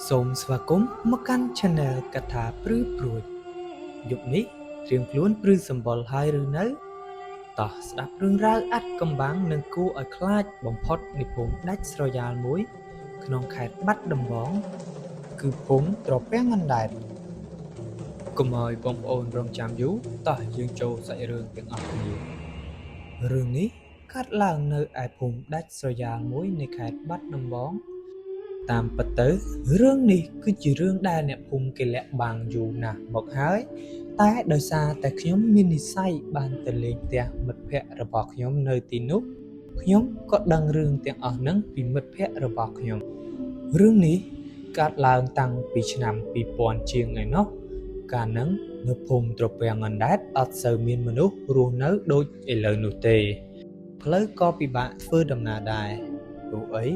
សូមស្វាគមន៍មកកាន់ Channel កថាព្រឺព្រួចយប់នេះត្រៀមខ្លួនព្រឺសម្បុរហើយឬនៅតោះស្ដាប់រឿងរ៉ាវអាថ៌កំបាំងនិងគួរឲ្យខ្លាចបំផុតនៃភូមិដាច់ស្រយាលមួយ ក្នុងខេត្តបាត់ដំបង គឺភូមិត្រពាំងអណ្ដែតកុំឲ្យបងប្អូនរងចាំយូរតោះយើងចូលសាច់រឿងទាំងអស់គ្នារឿងនេះកើតឡើងនៅឯភូមិដាច់ស្រយាលមួយនៃខេត្តបាត់ដំបង តាមពិតទៅរឿងនេះគឺជារឿងដែលអ្នកភូមិគេលាក់បាំងយូរណាស់មកហើយ តែដោយសារតែខ្ញុំមាននិស្ស័យបានទៅលេងផ្ទះមិត្តភក្តិរបស់ខ្ញុំនៅទីនោះខ្ញុំក៏ដឹងរឿងទាំងអស់ហ្នឹងពីមិត្តភក្តិរបស់ខ្ញុំរឿងនេះកើតឡើងតាំងពីឆ្នាំ2000ជាងឯណោះកាលហ្នឹងនៅភូមិត្រពាំងអណ្ដែតអត់សូវមានមនុស្សរស់នៅដូចឥឡូវនោះទេផ្លូវក៏ពិបាកធ្វើដំណើរដែរព្រោះអី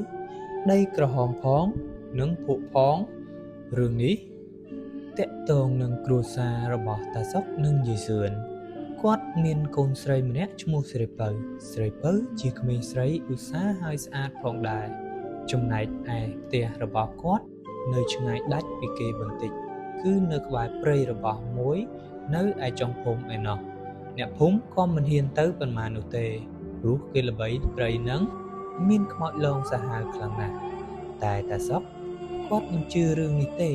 ដីក្រហមផងនិងភក់ផងរឿងនេះ ទាក់ទងនឹងគ្រួសាររបស់តាសុកនិងយាយសឿនគាត់មានកូនស្រីម្នាក់ឈ្មោះស្រីពៅស្រីពៅជាក្មេងស្រីឧស្សាហ៍ហើយស្អាតផងដែរចំណែកឯផ្ទះរបស់គាត់នៅឆ្ងាយដាច់ពីគេបន្តិចគឺនៅក្បែរព្រៃរបស់មួយនៅឯចុងភូមិឯណោះអ្នកភូមិក៏មិនហ៊ានទៅប៉ុន្មាននោះទេព្រោះគេល្បីព្រៃនឹងមានខ្មោចលងសាហាវខ្លាំងណាស់តែតាសុកគាត់មិនជឿរឿងនេះទេ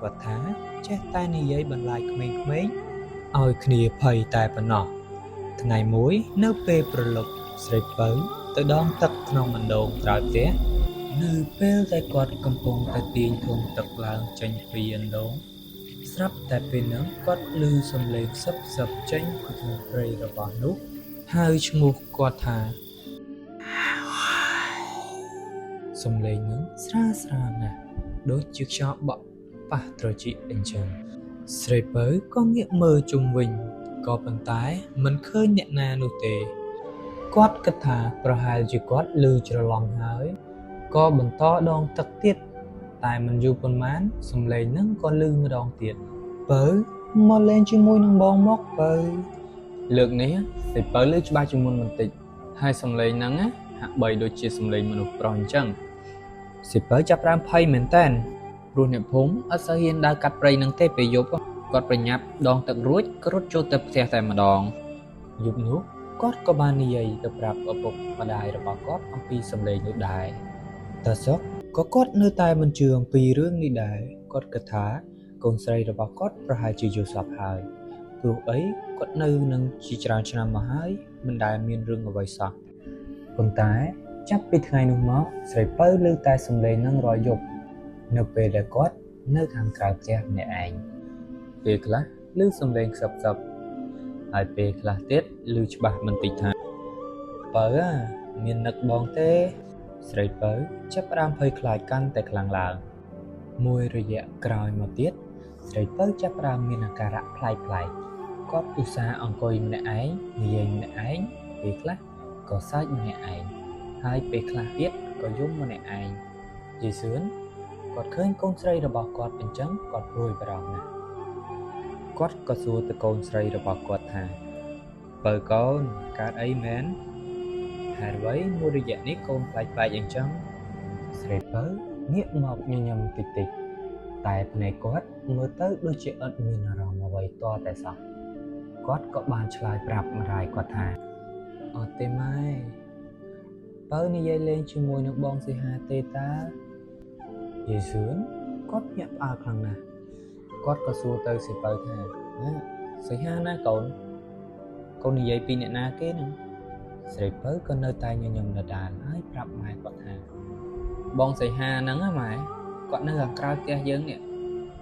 គាត់ថាចេះតែនិយាយបន្លាយក្មេងៗឲ្យគ្នាភ័យតែប៉ុណ្ណោះថ្ងៃមួយនៅពេលព្រលប់ស្រីពៅទៅដងទឹកក្នុងអណ្ដូងក្រោយផ្ទះនៅពេលដែលគាត់កំពុងតែទាញធុងទឹកឡើងចេញពីអណ្ដូងស្រាប់តែពេលហ្នឹងគាត់ឮសំឡេងខ្សឹបៗចេញពីក្នុងព្រៃរបស់នោះហើយឈ្មោះគាត់ថាសំឡេងហ្នឹងស្រាលស្រាលណាស់ដូចជាខ្យល់បក់ប៉ះត្រចៀកអញ្ចឹងស្រីពៅក៏ងាកមើលជុំវិញក៏ប៉ុន្តែមិនឃើញអ្នកណានោះទេគាត់គិតថាប្រហែលជាគាត់ឮច្រឡំហើយក៏បន្តដងទឹកទៀតតែមិនយូរប៉ុន្មានសំឡេងហ្នឹងក៏ឮម្ដងទៀតពៅមកលេងជាមួយនឹងបងមកពៅលើកនេះស្រីពៅឮច្បាស់ជាងមុនបន្តិចហើយសំឡេងហ្នឹងណាហាក់បីដូចជាសំឡេងមនុស្សប្រុសអញ្ចឹងស្រីពៅចាប់ផ្ដើមភ័យមែនតើព្រោះអ្នកភូមិអត់សូវហ៊ានដើរកាត់ព្រៃហ្នឹងទេពេលយប់គាត់ប្រញាប់ដងទឹករួចក៏រត់ចូលទៅផ្ទះតែម្ដងយប់នោះគាត់ក៏បាននិយាយទៅប្រាប់ឪពុកម្ដាយរបស់គាត់អំពីសំឡេងនោះដែរតាសុកក៏គាត់នៅតែមិនជឿអំពីរឿងនេះដែរគាត់គិតថាកូនស្រីរបស់គាត់ប្រហែលជាយល់សប្តិហើយព្រោះអីគាត់នៅនឹងជាច្រើនឆ្នាំមកហើយមិនដែលមានរឿងអ្វីសោះប៉ុន្តែចាប់ពីថ្ងៃនោះមកស្រីពៅឮតែសំឡេងនឹងរាល់យប់នៅពេលដែលគាត់នៅខាងក្រៅផ្ទះម្នាក់ឯងពេលខ្លះឮសំឡេងខ្សឹបៗហើយពេលខ្លះទៀតឮច្បាស់បន្តិចថាពៅអាមាននឹកបងទេស្រីពៅចាប់ផ្ដើមភ័យខ្លាចកាន់តែខ្លាំងឡើងមួយរយៈក្រោយមកទៀតស្រីពៅចាប់ផ្ដើមមានអាការៈប្លែកៗគាត់ឧស្សាហ៍អង្គុយម្នាក់ឯងនិយាយម្នាក់ឯងពេលខ្លះក៏សើចម្នាក់ឯងហើយពេលខ្លះទៀតក៏យំម្នាក់ឯងយាយសឿនគាត់ឃើញកូនស្រីរបស់គាត់អញ្ចឹងគាត់ព្រួយបារម្ភណាស់គាត់ក៏សួរទៅកូនស្រីរបស់គាត់ថាពៅកូនកើតអីមែនហេតុអ្វីមួយរយៈនេះកូនប្លែកៗអញ្ចឹងស្រីពៅងាកមកញញឹមតិចតិចតែភ្នែកគាត់មើលទៅដូចជាអត់មានអារម្មណ៍អ្វីទាល់តែសោះគាត់ក៏បានឆ្លើយប្រាប់ម្ដាយគាត់ថាអត់ទេម៉ែពៅនិយាយលេងជាមួយនឹងបងសីហាទេតាយាយសឿនគាត់ភ្ញាក់ផ្អើលខ្លាំងណាស់គាត់ក៏សួរទៅស្រីពៅថាណាសីហាណាកូនកូននិយាយពីអ្នកណាគេហ្នឹងស្រីពៅក៏នៅតែញញឹមដដែលហើយប្រាប់ម៉ែគាត់ថាបងសីហាហ្នឹងណាម៉ែគាត់នៅខាងក្រៅផ្ទះយើងនេះ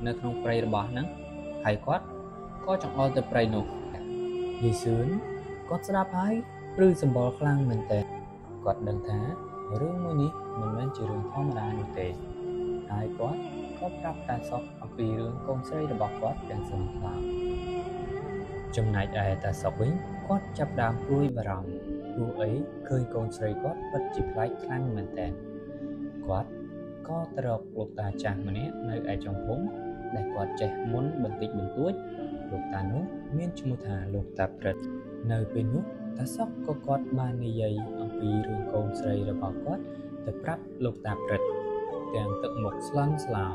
នៅក្នុងព្រៃរបស់ហ្នឹងហើយគាត់ក៏ចង្អុលទៅព្រៃនោះយាយសឿនគាត់ស្ដាប់ហើយព្រឺសម្បុរខ្លាំងមែនទែនគាត់ដឹងថារឿងមួយនេះមិនមែនជារឿងធម្មតានោះទេហើយគាត់ក៏ប្រាប់តាសុកអំពីរឿងកូនស្រីរបស់គាត់ទាំងសងខ្លោចចំណែកឯតាសុកវិញគាត់ចាប់ផ្ដើមព្រួយបារម្ភព្រោះអីឃើញកូនស្រីគាត់ពិតជាប្លែកខ្លាំងមែនទែនគាត់ក៏ទៅរកលោកតាចាស់ម្នាក់នៅឯចុងភូមិដែលគាត់ចេះមុនបន្តិចបន្តួចលោកតានោះមានឈ្មោះថាលោកតាព្រឹត្តនៅពេលនោះតាសុកក៏គាត់បាននិយាយអំពីរឿងកូនស្រីរបស់គាត់ទៅប្រាប់លោកតាព្រឹត្តទាំងទឹកមុខស្លន់ស្លោ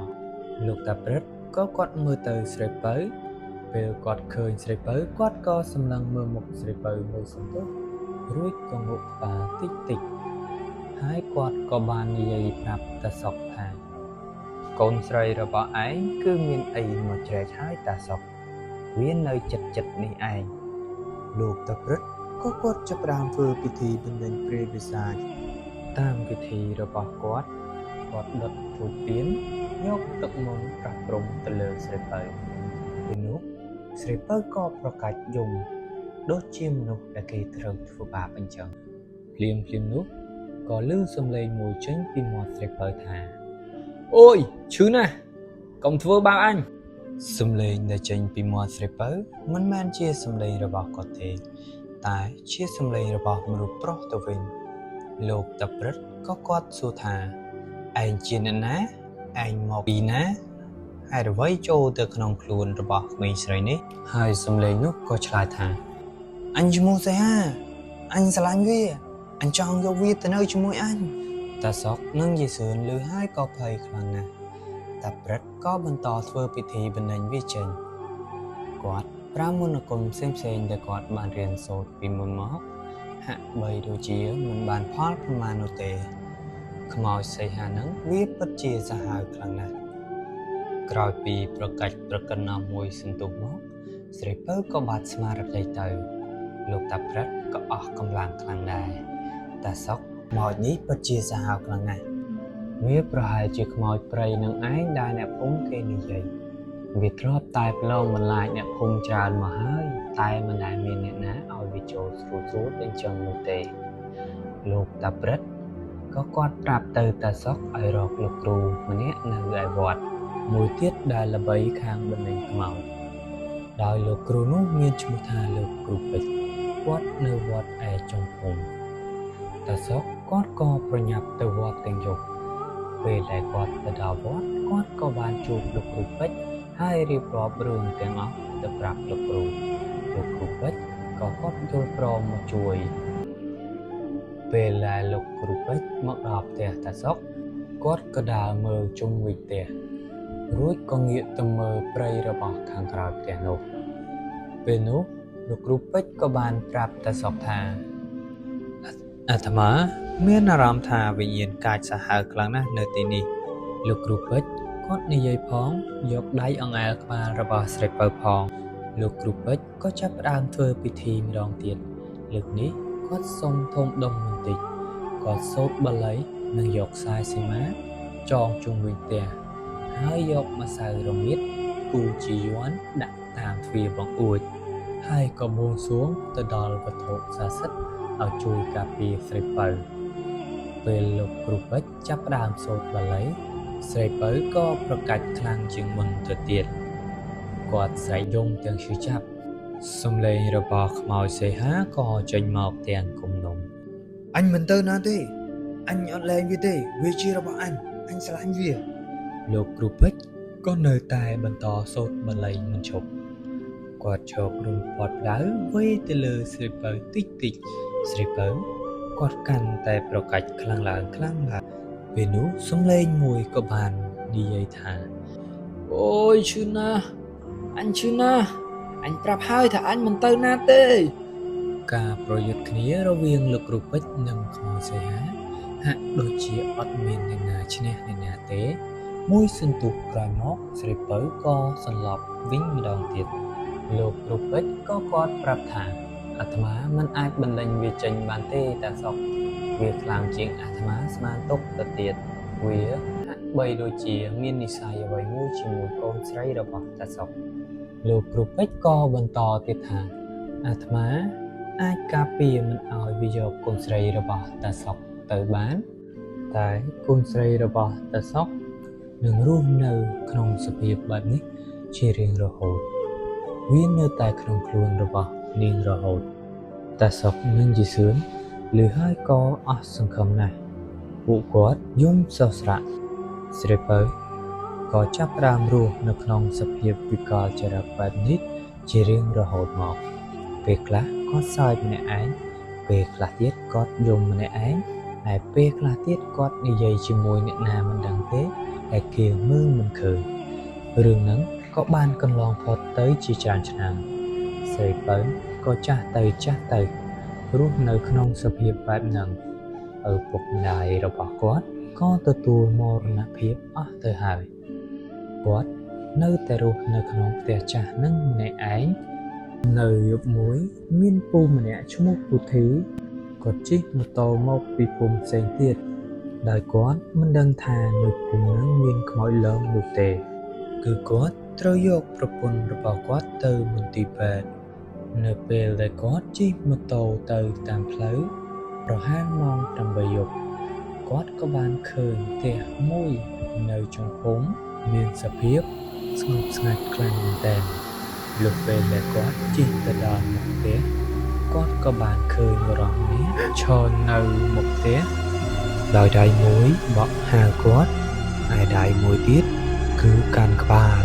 លោកតាព្រឹត្តក៏គាត់មើលទៅស្រីពៅពេលគាត់ឃើញស្រីពៅគាត់ក៏សម្លឹងមើលមុខស្រីពៅមួយសន្ទុះរួចក៏ងក់ក្បាលតិចតិចហើយគាត់ក៏បាននិយាយប្រាប់តាសុកថាកូនស្រីរបស់ឯងគឺមានអីមកជ្រែកហើយតាសុកវានៅចិត្តចិត្តនេះឯងលោកតាព្រឹត្តក៏គាត់ចាប់ផ្ដើមធ្វើពិធីបណ្ដេញព្រាយបិសាចតាមវិធីរបស់គាត់គាត់ដុតធូបទៀនយកទឹកមន្តប្រះព្រំទៅលើស្រីពៅពេលនោះស្រីពៅក៏ប្រកាច់យំដូចជាមនុស្សដែលគេត្រូវធ្វើបាបអញ្ចឹងភ្លាមភ្លាមនោះក៏ឮសំឡេងមួយចេញពីមាត់ស្រីពៅថាអូយឈឺណាស់កុំធ្វើបាបអញសំឡេងដែលចេញពីមាត់ស្រីពៅមិនមែនជាសំឡេងរបស់គាត់ទេតែជាសំឡេងរបស់មនុស្សប្រុសទៅវិញលោកតាព្រឹត្តក៏គាត់សួរថាឯងជាអ្នកណាឯងមកពីណាហេតុអ្វីចូលទៅក្នុងខ្លួនរបស់ក្មេងស្រីនេះហើយសំឡេងនោះក៏ឆ្លើយថាអញឈ្មោះសីហាអញស្រឡាញ់វាអញចង់យកវាទៅនៅជាមួយអញតាសុកនិងយេសឿនឮហើយក៏ភ័យខ្លាំងណាស់តាព្រឹត្តក៏បន្តធ្វើពិធីបណ្ដេញវាចេញគាត់ប្រើមន្តអាគមផ្សេងៗដែលគាត់បានរៀនសូត្រពីមុនមកហាក់បីដូចជាមិនបានផលប្រមាណនោះទេខ្មោចសីហានឹងវាពិតជាសាហាវខ្លាំងណាស់ក្រោយពីប្រកាច់ប្រកិនណាមួយសន្ទុះមកស្រីពៅក៏បាត់ស្មារតីទៅលោកតាព្រឹត្តក៏អស់កម្លាំងខ្លាំងដែរតាសុកខ្មោចនេះពិតជាសាហាវខ្លាំងណាស់វាប្រហែលជាខ្មោចព្រៃនឹងឯងដែលអ្នកភូមិគេនិយាយវាធ្លាប់តែប្រឡងបន្លាចអ្នកភូមិច្រើនមកហើយតែមិនដែលមានអ្នកណាឲ្យវាចូលស្រួលស្រួលអញ្ចឹងនោះទេលោកតាព្រឹត្តក៏គាត់ប្រាប់ទៅតាសុកឲ្យរកលោកគ្រូម្នាក់នៅឯវត្តមួយទៀតដែលល្បីខាងបណ្ដេញខ្មោចដោយលោកគ្រូនោះមានឈ្មោះថាលោកគ្រូពេជ្រគាត់នៅវត្តឯចុងភូមិតាសុកគាត់ក៏ប្រញាប់ទៅវត្តទាំងយប់ពេលដែលគាត់ទៅដល់វត្តគាត់ក៏បានជួបលោកគ្រូពេជ្រហើយរៀបរាប់រឿងទាំងអស់ទៅប្រាប់លោកគ្រូលោកគ្រូពេជ្រក៏គាត់យល់ព្រមមកជួយពេលដែលលោកគ្រូពេជ្រមកដល់ផ្ទះតាសុកគាត់ក៏ដើរមើលជុំវិញផ្ទះរួចក៏ងាកទៅមើលព្រៃរបស់ខាងក្រោយផ្ទះនោះពេលនោះលោកគ្រូពេជ្រក៏បានប្រាប់តាសុកថាអាត្មាមានអារម្មណ៍ថាវិញ្ញាណកាចសាហាវខ្លាំងណាស់នៅទីនេះលោកគ្រូពេជ្រគាត់និយាយផងយកដៃអង្អែលក្បាលរបស់ស្រីពៅផងលោកគ្រូពេជ្រក៏ចាប់ផ្ដើមធ្វើពិធីម្ដងទៀតលើកនេះគាត់សុំធំដុំបន្តិចគាត់សូត្របាលីនិងយកខ្សែសីមាចងជុំវិញផ្ទះហើយយកម្សៅរមៀតគូជាយ័ន្តដាក់តាមទ្វារបង្អួចហើយក៏បួងសួងទៅដល់វត្ថុស័ក្តិសិទ្ធិឲ្យជួយការពារស្រីពៅពេលលោកគ្រូពេជ្រចាប់ផ្ដើមសូត្របាលីស្រីពៅក៏ប្រកាច់ខ្លាំងជាងមុនទៅទៀតគាត់ស្រែកយំទាំងឈឺចាប់សំឡេងរបស់ខ្មោចសីហាក៏ចេញមកទាំងគំនុំ អញមិនទៅណាទេអញអត់លែងវាទេវាជារបស់អញអញស្រឡាញ់វា លោកគ្រូពេជ្រក៏នៅតែបន្តសូត្របាលីមិនឈប់គាត់ឈករុំពាត់ផ្ដៅវេទៅលើស្រីពៅតិចតិចស្រីពៅគាត់កាន់តែប្រកាច់ខ្លាំងឡើងខ្លាំងឡើងពេលនោះសំឡេងមួយក៏បាននិយាយថាអូយឈឺណាស់អញឈឺណាស់អញប្រាប់ហើយថាអញមិនទៅណាទេការប្រយុទ្ធគ្នារវាងលោកគ្រូពេជ្រនិងខ្មោចសីហាហាក់ដូចជាអត់មានអ្នកណាឈ្នះអ្នកណាទេមួយសន្ទុះក្រោយមកស្រីពៅក៏សន្លប់វិញម្ដងទៀតលោកគ្រូពេជ្រក៏គាត់ប្រាប់ថាអាត្មាមិនអាចបណ្ដេញវាចេញបានទេតាសុកវាខ្លាំងជាងអាត្មាស្មានទុកទៅទៀតវាហាក់បីដូចជាមាននិស្ស័យអ្វីមួយជាមួយកូនស្រីរបស់តាសុកលោកគ្រូពេជ្រក៏បន្តទៀតថាអាត្មាអាចការពារមិនឲ្យវាយកកូនស្រីរបស់តាសុកទៅបានតែកូនស្រីរបស់តាសុកនឹងរស់នៅក្នុងសភាពបែបនេះជារៀងរហូតវានៅតែក្នុងខ្លួនរបស់នាងរហូតតាសុកនិងយីសឿនឮហើយក៏អស់សង្ឃឹមណាស់ពួកគាត់យំសោកស្រាក់ស្រីពៅក៏ចាប់ផ្ដើមរស់នៅក្នុងសភាពវិកលចរិតបែបនេះជារៀងរហូតមកពេលខ្លះគាត់សើចម្នាក់ឯងពេលខ្លះទៀតគាត់យំម្នាក់ឯងហើយពេលខ្លះទៀតគាត់និយាយជាមួយអ្នកណាមិនដឹងទេដែលគេមើលមិនឃើញ។ រឿងហ្នឹងក៏បានកន្លងផុតទៅជាច្រើនឆ្នាំស្រីពៅក៏ចាស់ទៅចាស់ទៅរស់នៅក្នុងសភាពបែបហ្នឹងឪពុកម្ដាយរបស់គាត់ក៏ទទួលមរណភាពអស់ទៅហើយគាត់នៅតែរស់នៅក្នុងផ្ទះចាស់ហ្នឹងម្នាក់ឯងនៅយប់មួយមានពូម្នាក់ឈ្មោះពុទ្ធីគាត់ជិះម៉ូតូមកពីភូមិផ្សេងទៀតដោយគាត់មិនដឹងថានៅភូមិហ្នឹងមានខ្មោចលងនោះទេ គឺគាត់ត្រូវយកប្រពន្ធរបស់គាត់ទៅមន្ទីរពេទ្យនៅពេលដែលគាត់ជិះម៉ូតូទៅតាមផ្លូវប្រហែលម៉ោង8យប់គាត់ក៏បានឃើញផ្ទះមួយនៅចុងភូមិមានសភាពស្ងប់ស្ងាត់ខ្លាំងមែនទែនលុះពេលដែលគាត់ជិះទៅដល់មុខផ្ទះគាត់ក៏បានឃើញបុរសម្នាក់ឈរនៅមុខផ្ទះដោយដៃមួយបក់ហាវគាត់ឯដៃមួយទៀតគឺកាន់ក្បាល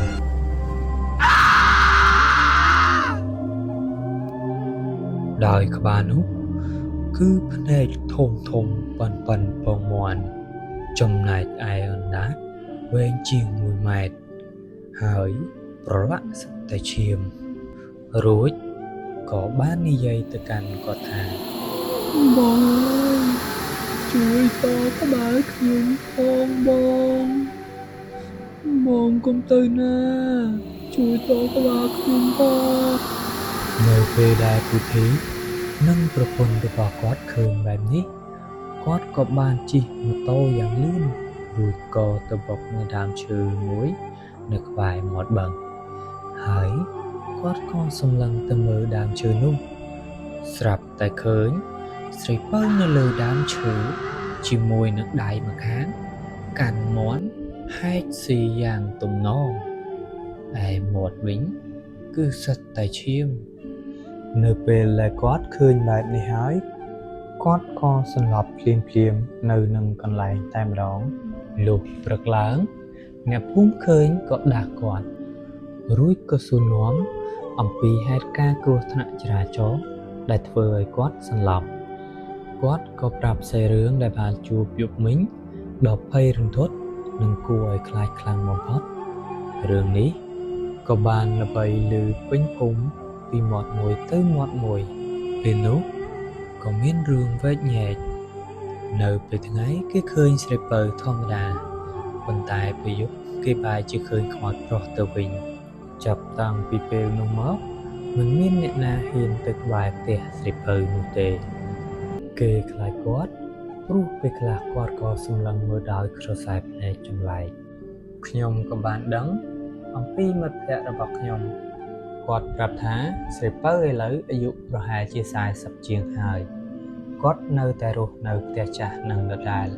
ដោយក្បាលនោះគឺភ្នែកធំធំប៉ុនប៉ុនពងមាន់ចំណែកឯអណ្ដាតវែងជាង1ម៉ែត្រហើយប្រឡាក់សុទ្ធតែឈាមរួចក៏បាននិយាយទៅកាន់គាត់ថាបងអើយជួយតក្បាលខ្ញុំផងបងបងកុំទៅណាជួយតក្បាលខ្ញុំផងនៅពេលដែលពុទ្ធីនិងប្រពន្ធរបស់គាត់ឃើញបែបនេះគាត់ក៏បានជិះម៉ូតូយ៉ាងលឿនរួចក៏ទៅបុកនៅដើមឈើមួយនៅក្បែរមាត់បឹងហើយគាត់ក៏សម្លឹងទៅមើលដើមឈើនោះស្រាប់តែឃើញស្រីពៅនៅលើដើមឈើជាមួយនឹងដៃម្ខាងកាន់មាន់ហែកស៊ីយ៉ាងទំនងឯមាត់វិញគឺសុទ្ធតែឈាមនៅពេលដែលគាត់ឃើញបែបនេះហើយគាត់ក៏សន្លប់ភ្លាមៗនៅនឹងកន្លែងតែម្ដងលុះព្រឹកឡើងអ្នកភូមិឃើញក៏ដាស់គាត់រួចក៏សួរនាំអំពីហេតុការណ៍គ្រោះថ្នាក់ចរាចរណ៍ដែលធ្វើឲ្យគាត់សន្លប់គាត់ក៏ប្រាប់សាច់រឿងដែលបានជួបយប់មិញដ៏ភ័យរន្ធត់និងគួរឲ្យខ្លាចខ្លាំងបំផុតរឿងនេះក៏បានល្បីឮពេញភូមិពីមាត់មួយទៅមាត់មួយពេលនោះក៏មានរឿងវែកញែកនៅពេលថ្ងៃគេឃើញស្រីពៅធម្មតាប៉ុន្តែពេលយប់គេបែរជាឃើញខ្មោចប្រុសទៅវិញចាប់តាំងពីពេលនោះមកមិនមានអ្នកណាហ៊ានទៅក្បែរផ្ទះស្រីពៅនោះទេគេខ្លាចគាត់ព្រោះពេលខ្លះគាត់ក៏សម្លឹងមើលដោយក្រសែភ្នែកចម្លែកខ្ញុំក៏បានដឹងអំពីមិត្តភក្តិរបស់ខ្ញុំគាត់ប្រាប់ថាស្រីពៅឥឡូវអាយុប្រហែលជា40ជាងហើយគាត់នៅតែរស់នៅផ្ទះចាស់នឹងដដែល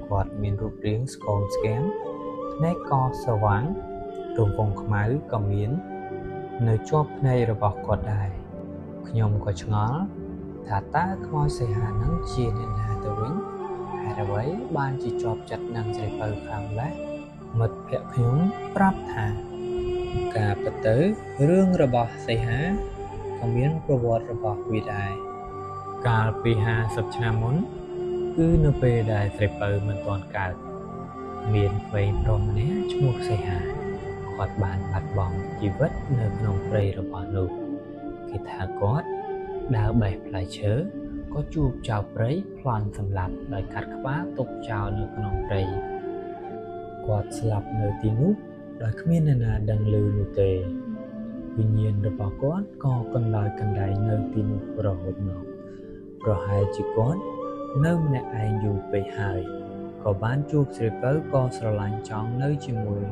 គាត់មានរូបរាងស្គមស្គាំងភ្នែកក៏ស្វាងរង្វង់ខ្មៅក៏មាននៅជាប់ភ្នែករបស់គាត់ដែរខ្ញុំក៏ឆ្ងល់ថាតើខ្មោចសីហានឹងជាអ្នកណាទៅវិញហេតុអ្វីបានជាជាប់ចិត្តនឹងស្រីពៅខ្លាំងម្ល៉េះមិត្តភក្តិខ្ញុំប្រាប់ថាការពិតទៅរឿងរបស់សីហាក៏មានប្រវត្តិរបស់វាដែរកាលពី50ឆ្នាំមុនគឺនៅពេលដែលស្រីពៅមិនទាន់កើតមានក្មេងប្រុសម្នាក់ឈ្មោះសីហាគាត់បានបាត់បង់ជីវិតនៅក្នុងព្រៃរបស់នោះគេថាគាត់ដើរបេះផ្លែឈើក៏ជួបចៅព្រៃប្លន់សម្លាប់ដោយកាត់ក្បាលទុកចោលនៅក្នុងព្រៃគាត់ស្លាប់នៅទីនោះដោយគ្មានអ្នកណាដឹងឮនោះទេវិញ្ញាណរបស់គាត់ក៏កណ្ដោយកណ្ដែងនៅទីនោះរហូតមកប្រហែលជាគាត់នៅម្នាក់ឯងយូរពេកហើយក៏បានជួបស្រីពៅក៏ស្រឡាញ់ចង់នៅជាមួយ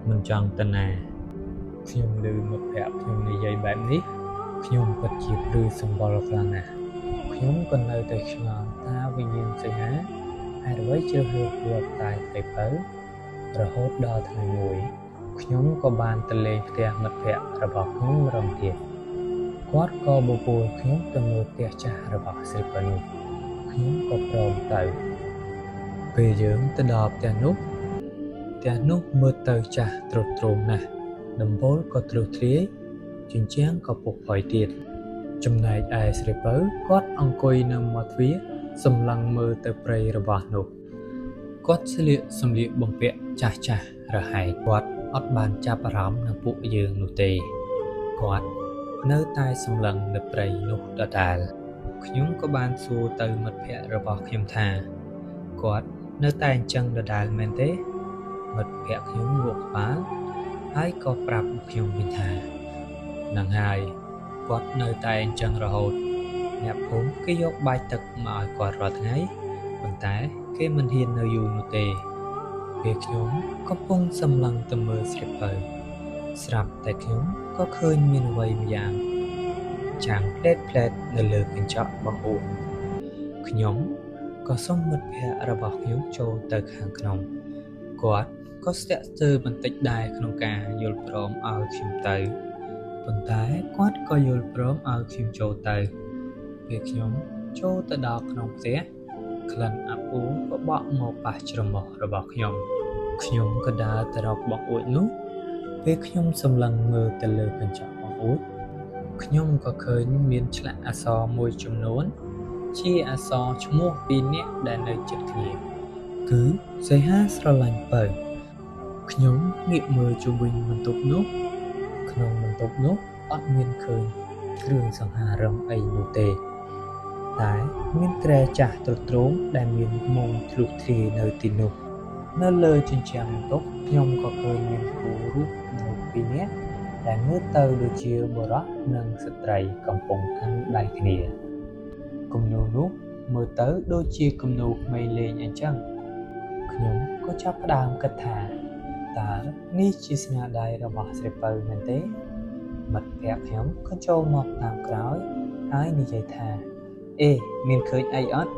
មិនចង់ទៅណាខ្ញុំឮមិត្តភក្តិខ្ញុំនិយាយបែបនេះខ្ញុំពិតជាព្រឺសម្បុរខ្លាំងណាស់ខ្ញុំក៏នៅតែឆ្ងល់ថាវិញ្ញាណសីហាហេតុអ្វីជ្រើសរើសយកតែស្រីពៅរហូតដល់ថ្ងៃមួយខ្ញុំក៏បានទៅលេងផ្ទះមិត្តភក្តិរបស់ខ្ញុំម្ដងទៀតគាត់ក៏បបួលខ្ញុំទៅមើលផ្ទះចាស់របស់ស្រីពៅនោះខ្ញុំក៏ព្រមទៅពេលយើងទៅដល់ផ្ទះនោះផ្ទះនោះមើលទៅចាស់ទ្រុឌទ្រោមណាស់ដំបូលក៏ទ្រុសទ្រាយជញ្ជាំងក៏ពុកផុយទៀតចំណែកឯស្រីពៅគាត់អង្គុយនៅមាត់ទ្វារសម្លឹងមើលទៅព្រៃរបស់នោះគាត់ស្លៀកសម្លៀកបំពាក់ចាស់ចាស់រហែកគាត់ អត់បានចាប់អារម្មណ៍នឹងពួកយើងនោះទេគាត់នៅតែសម្លឹងនៅព្រៃនោះដដែលខ្ញុំក៏បានសួរទៅមិត្តភក្តិរបស់ខ្ញុំថាគាត់នៅតែអញ្ចឹងដដែលមែនទេមិត្តភក្តិខ្ញុំងក់ក្បាលហើយក៏ប្រាប់ខ្ញុំវិញថាហ្នឹងហើយគាត់នៅតែអញ្ចឹងរហូតអ្នកភូមិគេយកបាយទឹកមកឲ្យគាត់រាល់ថ្ងៃប៉ុន្តែគេមិនហ៊ាននៅយូរនោះទេពេលខ្ញុំកំពុងសម្លឹងទៅមើលស្រីពៅស្រាប់តែខ្ញុំក៏ឃើញមានអ្វីម្យ៉ាងចាំងផ្លែតៗនៅលើកញ្ចក់បង្អួចខ្ញុំក៏សុំមិត្តភក្តិរបស់ខ្ញុំចូលទៅខាងក្នុងគាត់ក៏ស្ទាក់ស្ទើរបន្តិចដែរក្នុងការយល់ព្រមឲ្យខ្ញុំទៅប៉ុន្តែគាត់ក៏យល់ព្រមឲ្យខ្ញុំចូលទៅពេលខ្ញុំចូលទៅដល់ក្នុងផ្ទះក្លិនអាប់អួរក៏បក់មកប៉ះច្រមុះរបស់ខ្ញុំខ្ញុំក៏ដើរទៅរកបង្អួចនោះពេលខ្ញុំសម្លឹងមើលទៅលើកញ្ចក់បង្អួចខ្ញុំក៏ឃើញមានឆ្លាក់អក្សរមួយចំនួនជាអក្សរឈ្មោះពីរនាក់ដែលនៅជិតគ្នាគឺសីហាស្រឡាញ់ពៅខ្ញុំងាកមើលជុំវិញបន្ទប់នោះក្នុងបន្ទប់នោះអត់មានឃើញគ្រឿងសង្ហារឹមអីនោះទេតែមានគ្រែចាស់ទ្រុឌទ្រោមដែលមានមុងធ្លុះធ្លាយនៅទីនោះនៅលើជញ្ជាំងបន្ទប់ខ្ញុំក៏ឃើញមានគូរូបមនុស្សពីរនាក់ដែលមើលទៅដូចជាបុរសនិងស្ត្រីកំពុងកាន់ដៃគ្នាគំនូរនោះមើលទៅដូចជាគំនូរក្មេងលេងអញ្ចឹងខ្ញុំក៏ចាប់ផ្ដើមគិតថាតើនេះជាស្នាដៃរបស់ស្រីពៅមែនទេមិត្តភក្តិខ្ញុំក៏ចូលមកតាមក្រោយហើយនិយាយថាអេមានឃើញអីអត់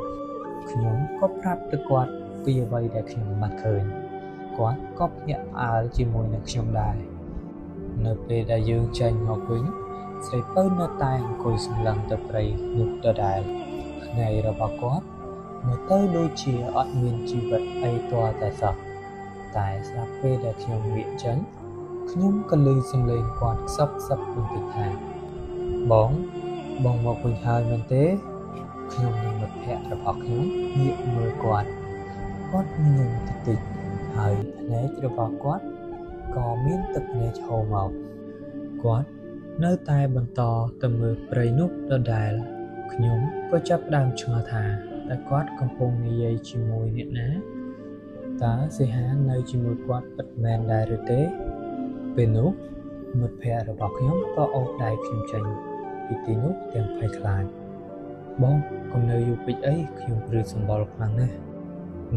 ខ្ញុំក៏ប្រាប់ទៅគាត់ពីអ្វីដែលខ្ញុំបានឃើញគាត់ក៏ភ្ញាក់ផ្អើលជាមួយនឹងខ្ញុំដែរនៅពេលដែលយើងចេញមកវិញស្រីពៅនៅតែអង្គុយសម្លឹងទៅព្រៃនោះដដែលភ្នែករបស់គាត់មើលទៅដូចជាអត់មានជីវិតអីទាល់តែសោះតែស្រាប់ពេលដែលខ្ញុំងាកចេញខ្ញុំក៏ឮសំឡេងគាត់ខ្សឹបខ្សឹបបន្តិចថាបងបងមកវិញហើយមែនទេខ្ញុំនិងមិត្តភក្តិរបស់ខ្ញុំងាកមើលគាត់គាត់ញញឹមតិចតិចហើយភ្នែករបស់គាត់ក៏មានទឹកភ្នែកហូរមកគាត់នៅតែបន្តទៅមើលព្រៃនោះដដែលខ្ញុំក៏ចាប់ផ្ដើមឆ្ងល់ថាតើគាត់កំពុងនិយាយជាមួយអ្នកណាតើសីហានៅជាមួយគាត់ពិតមែនដែរឬទេពេលនោះមិត្តភក្តិរបស់ខ្ញុំក៏អូសដៃខ្ញុំចេញពីទីនោះទាំងភ័យខ្លាចបងកុំនៅយូរពេកអីខ្ញុំព្រឺសម្បុរខ្លាំងណាស់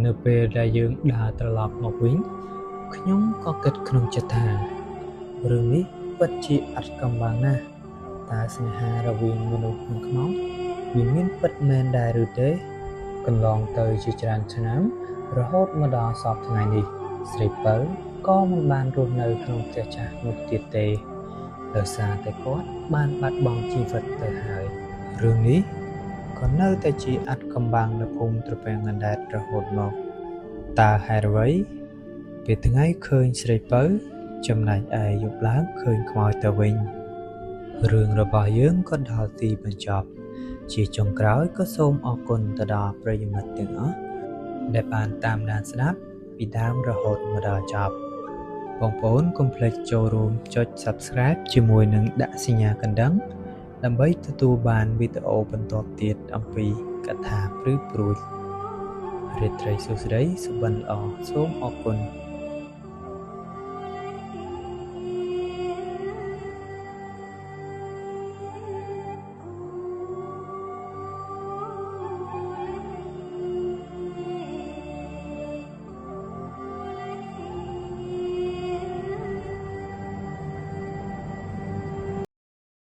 នៅពេលដែលយើងដើរត្រឡប់មកវិញខ្ញុំក៏គិតក្នុងចិត្តថារឿងនេះពិតជាអត់កំបាំងណាស់តើស្នេហារវាងមនុស្សនិងខ្មោចវាមានពិតមែនដែរឬទេកន្លងទៅជាច្រើនឆ្នាំរហូតមកដល់សព្វថ្ងៃនេះស្រីពៅក៏មិនបានរស់នៅក្នុងផ្ទះចាស់នោះទៀតទេដោយសារតែគាត់បានបាត់បង់ជីវិតទៅហើយរឿងនេះក៏នៅតែជាអត្តកំបាំងនៅភូមិត្រពាំងអណ្ដែតរហូតមកតើហេតុអ្វីពេលថ្ងៃឃើញស្រីពៅចំណែកឯយប់ឡើងឃើញខ្មោចទៅវិញរឿងរបស់យើងក៏ដល់ទីបញ្ចប់ជាចុងក្រោយក៏សូមអរគុណទៅដល់ប្រិយមិត្តទាំងអស់ដែលបានតាមដានស្ដាប់ពីដើមរហូតមកដល់ចប់បងប្អូនកុំភ្លេចចូលរួមចុច Subscribe ជាមួយនឹងដាក់សញ្ញាកណ្ដឹងដើម្បីទទួលបានវីដេអូបន្តទៀតអំពីកថាព្រឺព្រួចរាត្រីសួស្តីសុបិនល្អសូមអរគុណ។